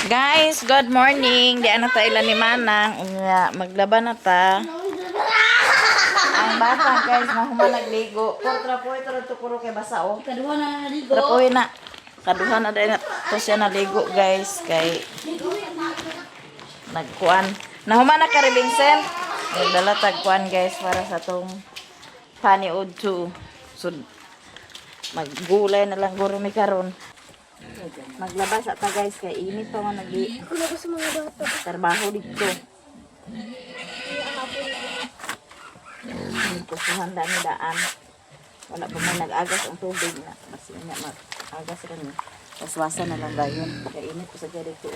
Guys, good morning. Di ana ta ila ni Manang. Unya, maglaba na ta. Ang bata, guys, nahuman nagligo. Por trapoy to tukuro kay basa oh. Kaduha na naligo. Trapoy na. Kaduha na dahil na to siya naligo, guys, kay nagkuan. Nahuman na ka rin, Vincent. Nagdala tag kuan, guys, para sa tong paniud to. So maggulay na lang guro mi karon. Maglabas ata, guys, kay init pa man nagi Ako na sa mga bata. trabaho dito. Kusuhan dami daan. Wala pa man nag-agas ang tubig na. Basta nga mag-agas rin. Waswasan na lang dayon. Kay init ko sa dito.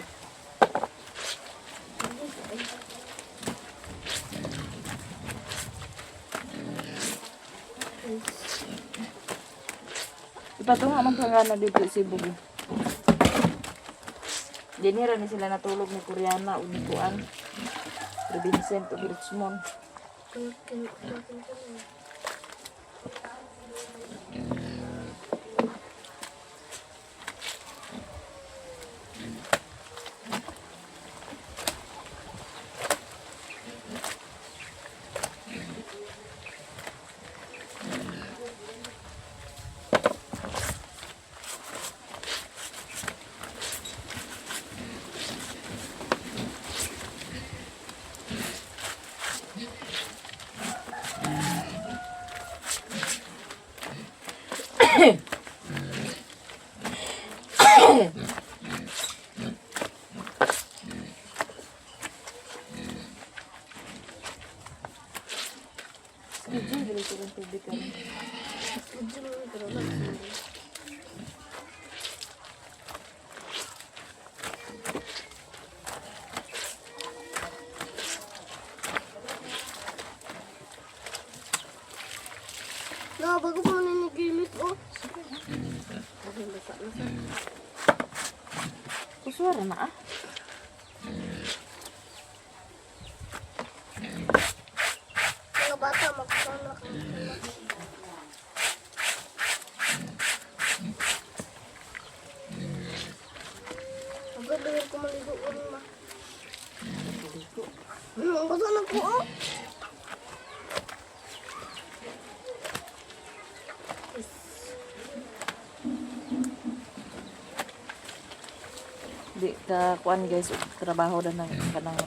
Ipatunga man pangana dito si Bugo. Dinira ni sila natulog ni Koreana o ni Kuan. Ni Vincent o Richmond. Schedule, dili ko rin tubig karon. No, bago pa man ninigilit oh. Kusura na ah. Mga bata makusana ka. Agad ko maligo ulit ma. Ang basa na po oh. Di ka kuan, guys, og trabaho na nang kanang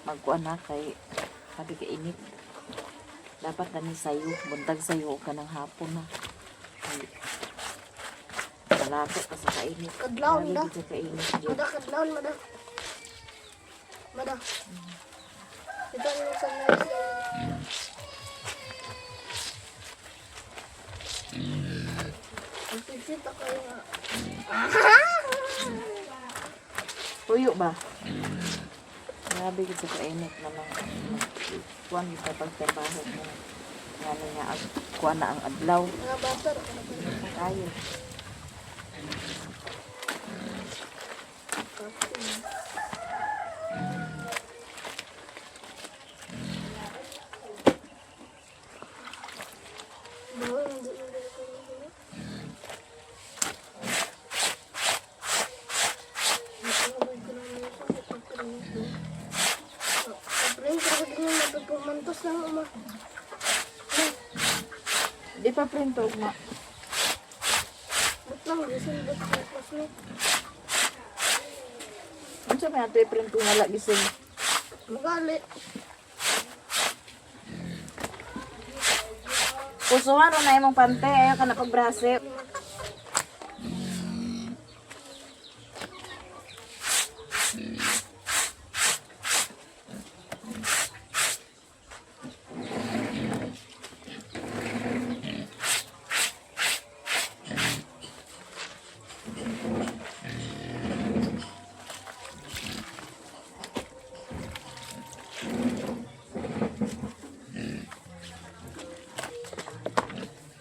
magkuan na kay sabi ka init. Dapat na ni sayo, buntag sayo o kanang hapon na. Kay malapit pa sa kainit. Kadlawon Grabe na. gid sa kainit jud. Mada kadlawon mada. Mada. Ito ang sa nurse. Ang pisit ako nga. Tuyo ba? Grabe gid sa kainit na lang. Kuan gid sa pagtrabaho mo. Ngano nga ag kuan na ang adlaw. Mga bata ra ka na. Kayo. Bawal, hindi na dito ko na. Mantos lang uma. Di pa print og ma. But lang gisin but classmate. Unsa may ato i-print kung wala gising? Magali. Pusuhan na imong pante, ayaw ka na pagbrase.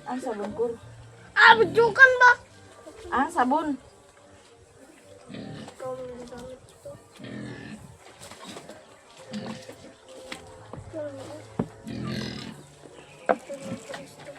Ang sabon ko. Ah, bujukan ba? Ah, sabon. Ikaw ang nagamit ito. Ito, ito. Ito, ito, ito.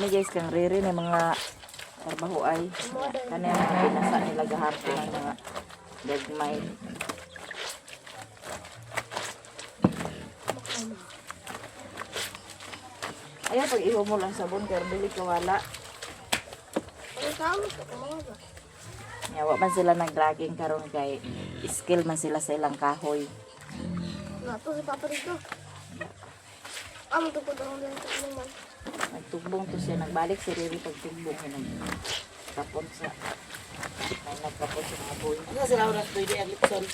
Kani guys, kang riri ni mga trabaho ay. Kani ang mga pinasa nila gahapon ang mga gagmay. Ayaw pag iho mo lang sabon kay dili ka wala. Ang tawag ko mga ba? Yawa man sila nag-dragging karon kay skill man sila sa ilang kahoy. Nato si Papa dito. Amo to po daw lang sa naman. Nagtugbong to siya, nagbalik si Riri pagtugbong kay nagtapon sa may nagtapon sa mga boy. Ano sila oras pwede ang lipson?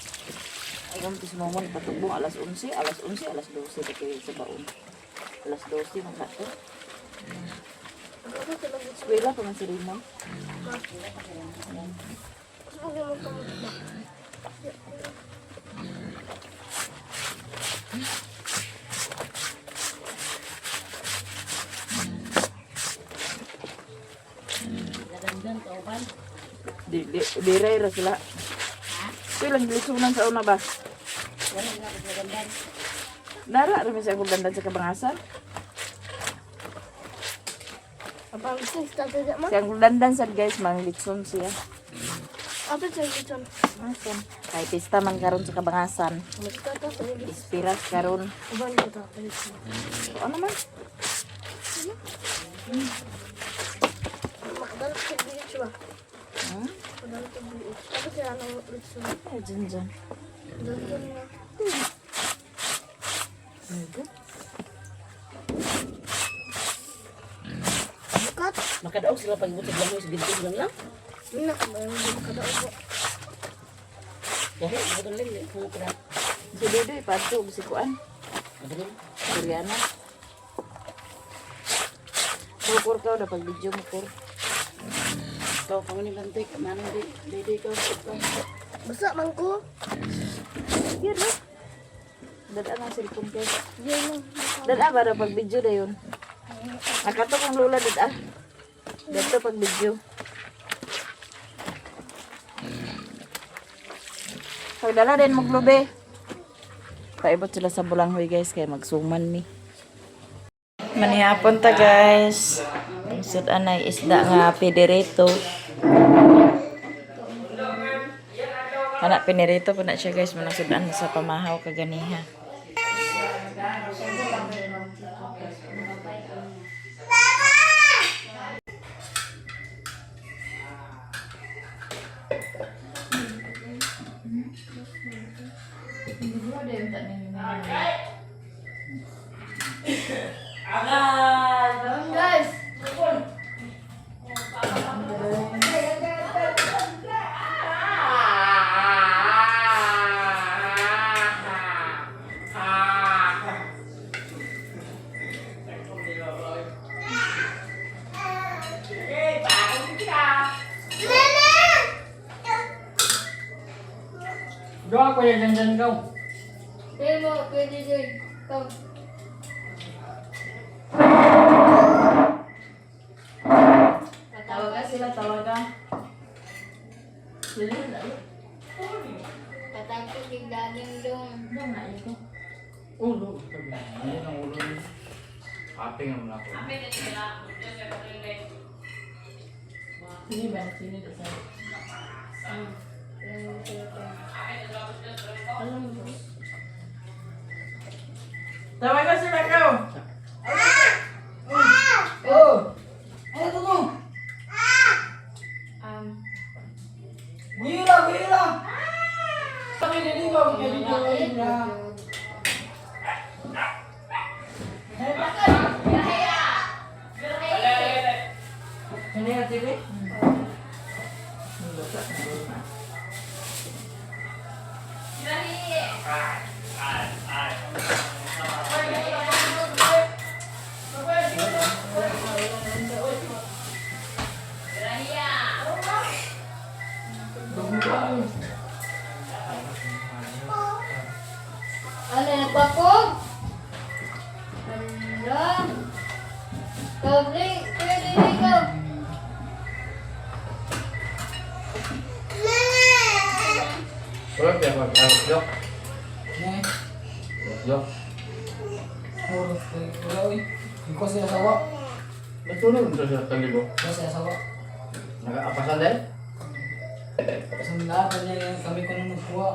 Ay, kung si Momo patugbo alas 11, alas 11, alas 12 pa kayo sa baon. Alas 12 man ka to. Ano sila gusto? Eskwela pa man si Raymond. Gusto mo mo kamot ba? Nadandan kauban. Di di di ra sila. Ito lang gilisunan sa una ba? Wala na ako nadandan. Nara ra man siya akong dandan sa kabangasan. Apang gusto si Tata di man? Siya ang dandan sad guys, manglitson siya. Apit sa gitson. Asan? Kay pista man karon sa kabangasan. Mas tata sa gitson. Ispiras karon. Uban ko tata. So, ano man? Makadalap sa beach ba? Hmm? Makadalap sa beach. Tapos sila nang litson. Ay, dyan dyan. Dandan na. Ano? Bukat. Makadaog sila pag ibot sa langoy sa ginto lang lang. Mina, may hindi makadaog ko. Dahil ibot lang lang kung kada. Si Dodoy, padto, si Kuan. Madali. Koreano. Kukur ka, dapat video mo kur. Ikaw pa man bantay ka manang di di di ikaw. Basta man ko. Yan na. Dada ang cellphone ko. Yan lang. Dada ba pag video na yun? Nakatok ang lula dada. Dito pag video. Pagdala din mo globe. Paibot sila sa bulanghoy guys kay magsuman mi. Manihapon ta guys. Sud anay isda nga pidirito. Kana pinirito pa na siya guys manang sudan sa pamahaw kaganiha. Guys! Doa ko yan dyan dyan Pwede mo, pwede dyan. Ikaw. Tawagan sila, tawagan. Patangkot yung daging dong. Ulo. Ano ang ulo niya? Ate nga muna ako. Sini ba? Sini ba? Tawagan sila ikaw. Oh! Ano to to? Wira, wira! Kami niligo, kami niligo. Ano yung TV? Ano, nagpapog? Ala. Kabre, pwede ikaw. Wala pa ako. Jok. Jok. Oras na wala oy. Hindi ko sila sawa. Natulog na sa talibo. Kasi asawa. Nagaapasan dahil? Kasi lahat niya kami ko nung nagkuha.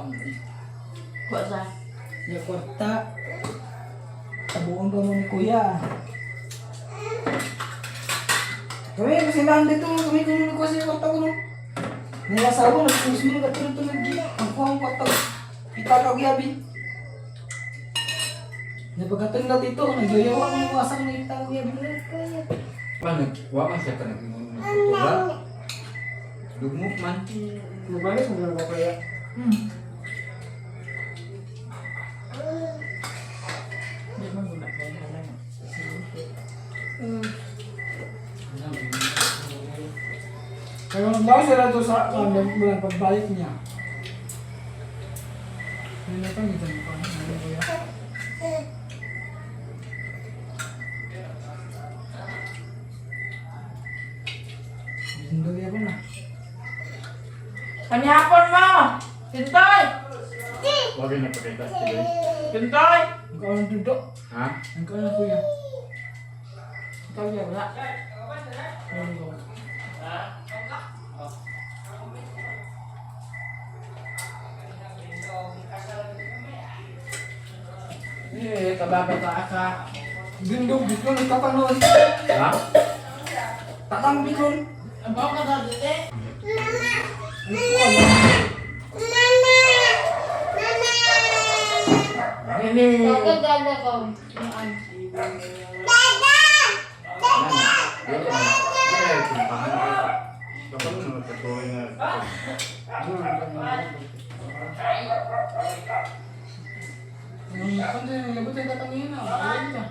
Kuha sa. Niya kwarta. Tabuon ba mo ni kuya? Kami kasi nandito kami ko nung nagkuha sa kwarta ko nung. Niya asawa nagpus mo nagtulog-tulog giya. Ang kuha ang kwarta. Kita ka giyabi. Napagkatun na dito, nagyayawa ko yung asang nakita ko giyabi. Paano? Wa man siya ka nagtulog. Lugmok man. Nabalik mo na ba kaya? Di man guna kay halang. Kaya naglaw sila to sa bulan pagbalik niya. Hindi na pa, hindi na pa. Ano kuya? Sundog ako na. Panihapon mo! Tintoy! Wag na pakita sila. Tintoy! Ang kaon ng tudo. Ha? Ang kaon ng kuya. Ikaw niya, wala. Ano ko? Eh, kababata ka. Gindog, bikon, tatang noon. Ha? Tatang bikon. Ang bawa ka daw dito. Ano ko alam? Nene. Pagkagala ko. Yung kundi, nilabot yung tatang yun ah. Ayun ka.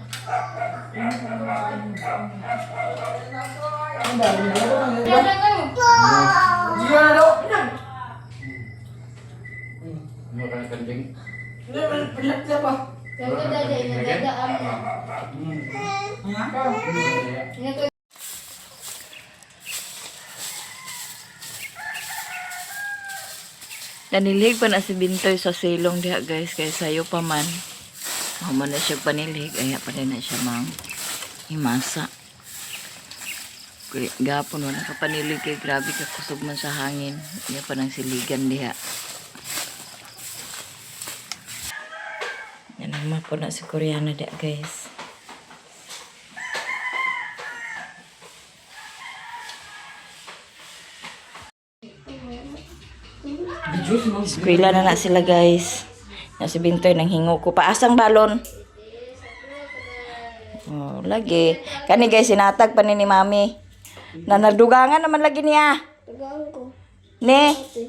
Ang dami, nilabot ang nilabot. Sige na daw. Ano ka ng kanding? Hindi, pilat niya pa. Ha? Nanilhig pa na si Bintoy sa silong diha guys kay sayo pa man. Mao na siya panilhig ay pa din na siya mang himasa. Kay gapon wala ka panilhig kay grabe ka kusog man sa hangin. Iya pa nang siligan diha. Yan ang mapo na si Koreana diha guys. Eskwela na na sila guys. Na si Bintoy nang hingo ko. Paasang balon. Oh, lagi. Kani guys, sinatag pa ni Mami. Na nadugangan naman lagi niya. Tagaan ko. Ne. Ate.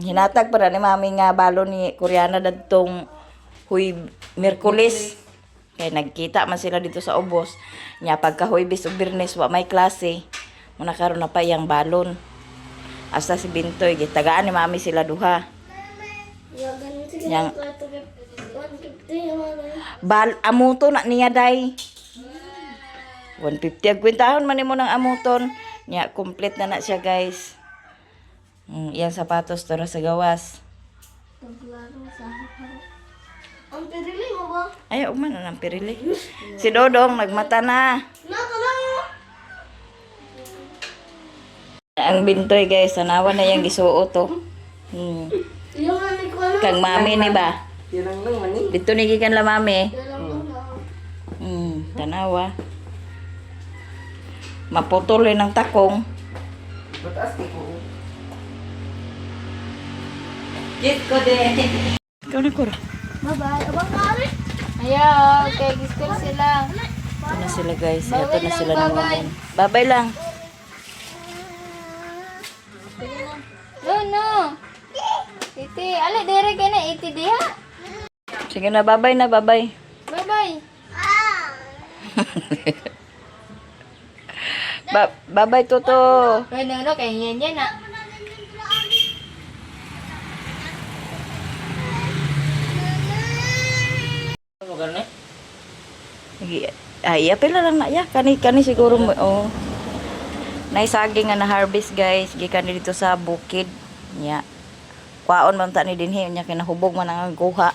Hinatag pa na ni Mami nga balon ni Koreana dadtong huy Miyerkules. Kay nagkita man sila dito sa ubos. Nya pagka Huwebes ug Biyernes wa may klase. Muna karon na pa iyang balon. Asta si Bintoy gitagaan ni Mami sila duha. Ya, ganun sige. Yang- 150 yung ano. Bal amuto na niya day. 150 ang kwentahon man nimo ng amuton. Nya complete na na siya guys. Iyang sapatos tora sa gawas. Paglaro sa Ang pirili mo ba? Ay, ug man na ng pirili. Si Dodong nagmata na. Naka lang! Ang bintoy guys, tanawa na yang gisuot to. Yung ano ko ano? Kang mami ni ba? Dito ni gikan la mami. Yan lang lang. Tanawa. Maputol ng takong. Kit ko din. Ikaw na kura. Bye-bye. Abang kari! Ayaw, kay giskol sila. Ito na sila guys. Ito Bye-bye na lang, sila ng bye-bye. woman. Bye-bye lang. No, no. Iti, ala dere ka na iti diha. Sige na, bye-bye na, bye-bye. Bye-bye. Bye-bye, Toto. No, no, no, kay yan yan ah. Sige, ay, apela lang na ya. Kani kani siguro mo. Oh. Naisaging nga na harvest guys, gikan ni dito sa bukid. Nya. Kwaon man ta ni dinhi nya kinahubog man ang guha.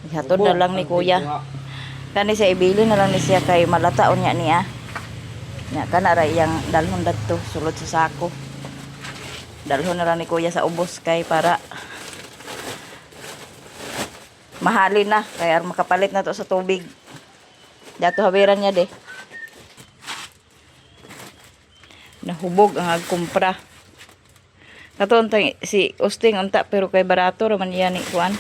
Ihatod na lang ni kuya. Kani siya ibili na lang ni siya kay malata unya niya. Nya kana ra iyang dalhon dadto sulod sa sako. Dalhon na lang ni kuya sa ubos kay para mahalin na kay aron makapalit na to sa tubig. Dato habiran niya de. Nahubog ang agkumpra. Kato untang si Usting unta pero kay barato ra man iya ni kuan.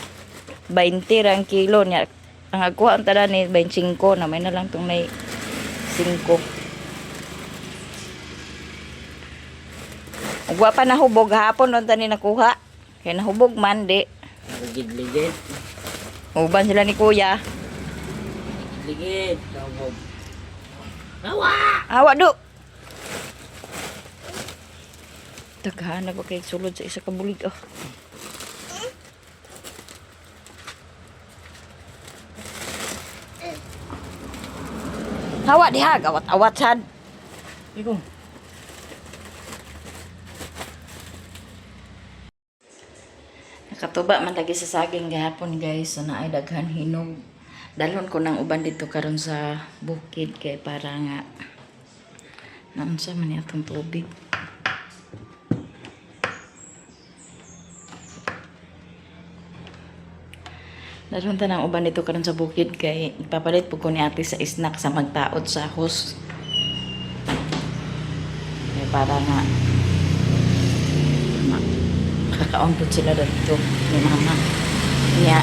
20 ra ang kilo niya. Ang agkuha unta ni 25 na may na lang tong nay 5. Ug wa pa nahubog hapon unta ni nakuha. Kay nahubog man di. Ligid-ligid. Uban sila ni kuya. Ligid. Tawag. Awa do. Daghan na ba kay sulod sa isa ka bulig oh. Hawa diha gawat-awat sad. Ikaw. Nakatuba man lagi sa saging gahapon guys, so naay daghan hinog. Dalhon ko ng uban dito karon sa bukid kay para nga naunsa man ni atong tubig. Dalhon ta ng uban dito karon sa bukid kay ipapalit pud ko ni ate sa snack sa magtaod sa host. Kay para nga makakaon pud sila dito ni mama. Nya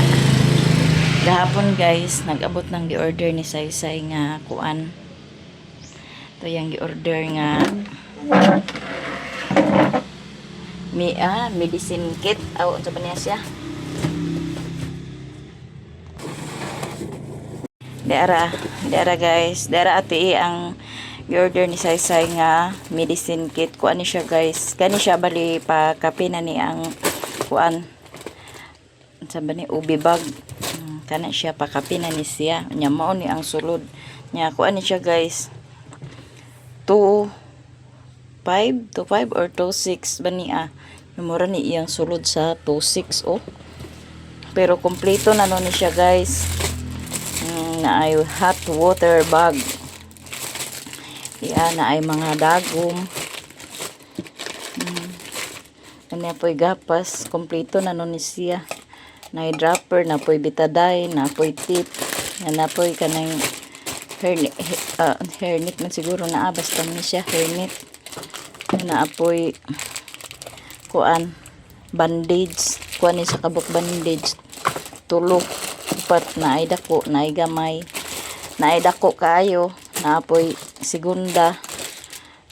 gahapon guys, nag-abot ng gi-order ni Saysay nga kuan. Ito yung gi-order nga mi medicine kit. Aw, unsa ba niya siya? Dara, dara guys, dara ate eh, ang gi-order ni Saysay nga medicine kit. Kuan ni siya guys. Kani siya bali pa kape na ni ang kuan. Unsa ba ni ubi bag. Kana siya pakape na ni siya. Nya mao ni ang sulod. Nya kuan ni siya guys. 2 5 2 5 or 2 6 ba ni ah. Mura ni iyang sulod sa 2 6 oh. Pero kompleto na no ni siya guys. Na ay hot water bag. Iya na ay mga dagom. Ano po'y gapas, kompleto na nun ni siya. Na ay dropper, na po'y bitadine, na po'y tip, na po'y kanang hair, hairnet man siguro na basta ni siya hairnet. Na apoy kuan bandage, kuan ni sa kabuk bandage. Tulo upat na ay dako, na ay gamay. Na ay dako kaayo, na apoy segunda.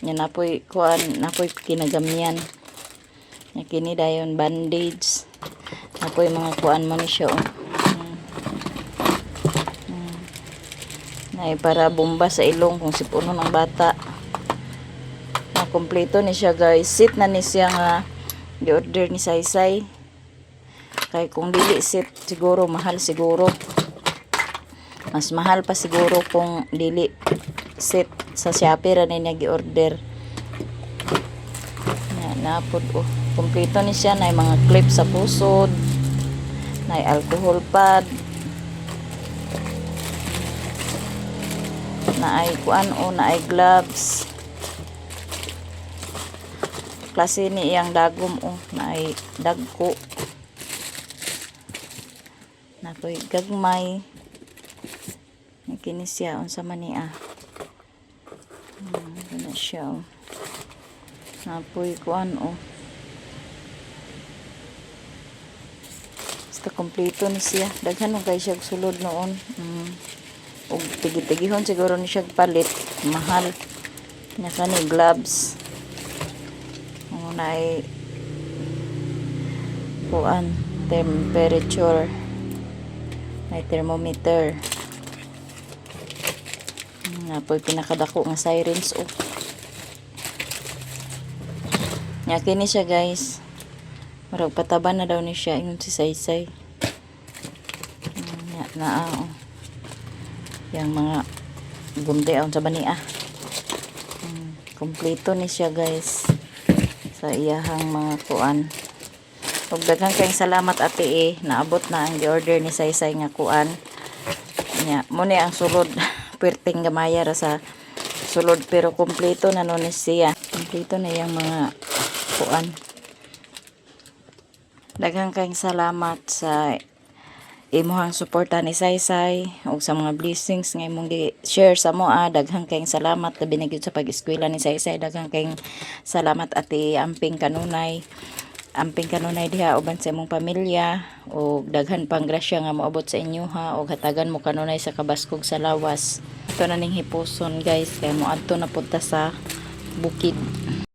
Nya na apoy kuan, na apoy kinagamyan. Nya kini dayon bandage. Apoy mga kuan mo ni siya oh. Nay para bomba sa ilong kung sipuno ng bata. Na kompleto ni siya guys. Sit na ni siya nga gi-order ni Saysay. Kay kung dili sit siguro mahal siguro. Mas mahal pa siguro kung dili sit sa Shopee ra ni niya gi-order. Na napod oh. Kompleto ni siya na mga clip sa pusod, na alcohol pad, na ay kuan o na ay gloves. Klase ni iyang dagom o na ay dagko. Napoy gagmay. Kini siya unsa man niya. Kana siya oh. Napoy kuan oh. Basta kompleto ni siya. Daghan og kay siya og sulod noon. Og tigi-tigihon siguro ni siya palit. Mahal. Nya kani gloves. Ang naay kuan temperature. May thermometer. Napoy pinakadako nga sirens oh. Nya kini siya guys. Murag pataba na daw ni siya ingon si Saysay. Nya naa oh. Yang mga gumde ang sa bani ah. Kompleto ni siya guys sa iyahang mga kuan. Ug daghan kayong salamat ate eh. Naabot na ang gi-order ni Saysay nga kuan. Nya, mo ni ang sulod. Puwerteng gamaya ra sa sulod pero kompleto na nun ni siya. Kompleto na iyang mga kuan. Daghang kayong salamat sa imuhang suporta ni Saysay ug sa mga blessings nga imong gi-share sa moa. Daghang kayong salamat labi na gyud sa pag-eskwela ni Saysay. Daghang kayong salamat, Ate Amping kanunay. Amping kanunay diha uban sa imong pamilya ug daghan pang grasya nga moabot sa inyo ha, ug hatagan mo kanunay sa kabaskog sa lawas. Ito na ning hipuson, guys, kay moadto na punta sa bukid.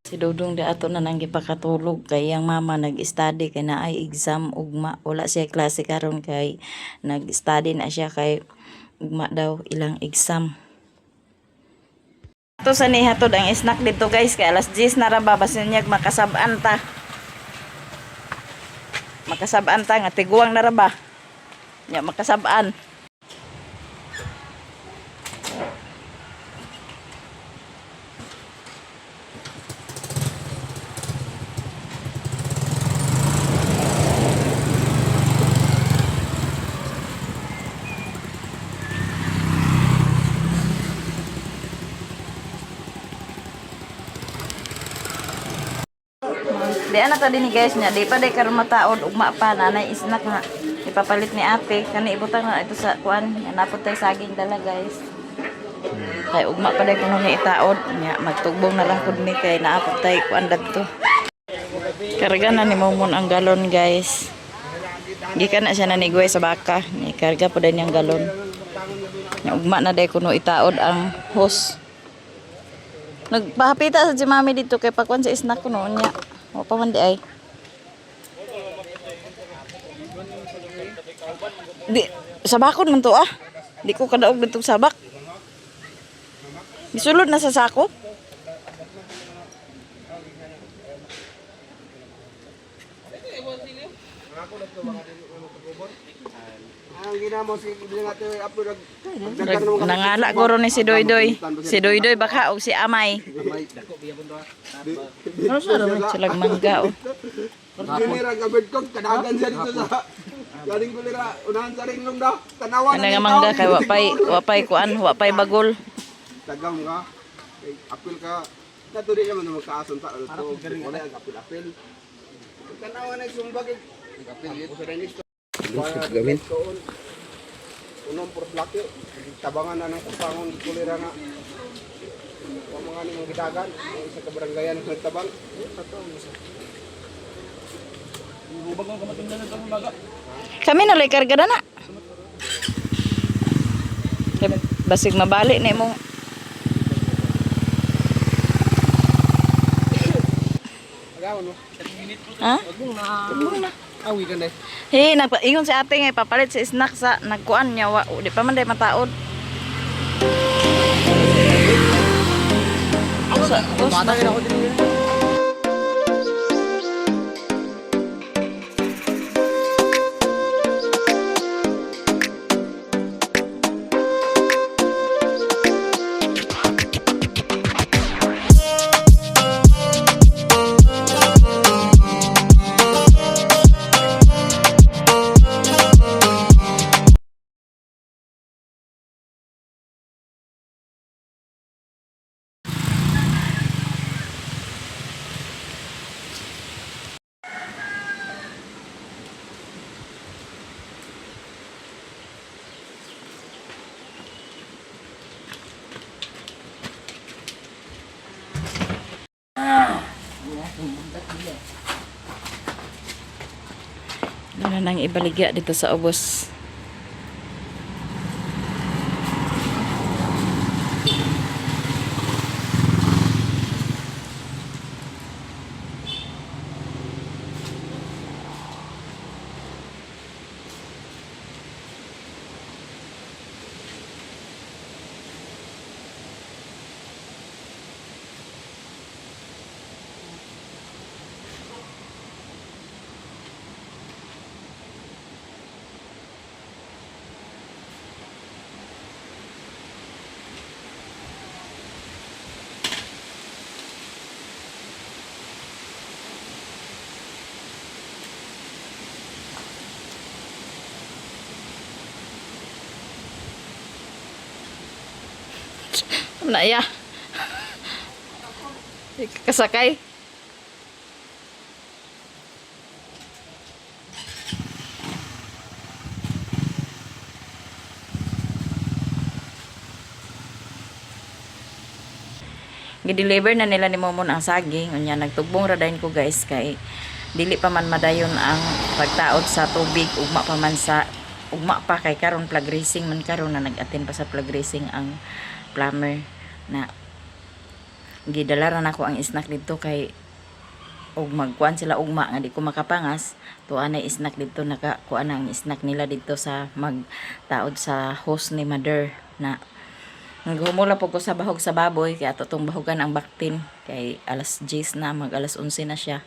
Si Dudong di ato na nang gipakatulog kay iyang mama nag-study kay naay exam ugma. Wala siya klase karon kay nag-study na siya kay ugma daw ilang exam. Ato sa ni hatod ang snack dito, guys, kay alas 10 na ra ba, basin niya makasab-an ta. Makasab-an ta nga tiguang na ra ba. Nya makasab-an. Di ana ta dinhi, guys, nya di pa day karon mataod, ugma pa nanay snack nga ipapalit ni ate kani ibutang na ito sa kuan nya napod tay saging dala, guys. Kay ugma pa day kuno ni itaod nya magtugbong na lang pud mi kay naapod tay kuan dadto. Karga na ni Momon ang galon, guys. Gikan na siya nanigway sa baka. Ni karga po day niyang galon. Nya ugma na day kuno itaod ang hose. Nagpahapita sa si mami dito kay pagkuan sa snack ko noon niya. Wa pa man di ay. Di sabakon man to ah. Di ko kadaog ditong sabak. Gisulod na sa sako. Nangala guro ni si Doydoy. Si Doydoy baka og si Amay. Silag mangga oh. Dinira gabed ko kadagan siya dito sa galing ko nila unahan sa ringlong daw. Tanawa Ano nga mangga kay wa pay kuan, wa pay bagol. Tagam ka. Kay apil ka. Kato di naman magkaason ta. Wala ang apil-apil. Tanawa na sumbag. Apil sa rin isto. Gawin. Unong puro laki. Tabangan na ng kupangon kulira nga. Wa mga ni mga gidagan. Ang isa ka baranggayan ang nagtabang. Kami na lay karga na na. Kay basig mabali na imong. Ha? Awi ka na. Hey, nagpaingon si ate nga ipapalit sa snack sa nagkuan niya wa di pa man day mataod. Sa, us na. Ano nang ibaligya dito sa ubos. Na iya. Kasakay. Gideliver na nila ni Momon ang saging. Unya nagtugbong ra dayon ko, guys, kay dili pa man madayon ang pagtaod sa tubig, ugma pa man sa ugma pa kay karon plug racing man karon na nag-attend pa sa plug racing ang plumber na gidala ra nako ang snack didto kay og magkuan sila ugma nga di ko makapangas tuwa na snack didto, naka kuan na ang snack nila didto sa magtaod sa host ni mother na. Naghumula po ko sa bahog sa baboy kaya ato tong bahogan ang baktin kay alas 10 na, mag alas 11 na siya.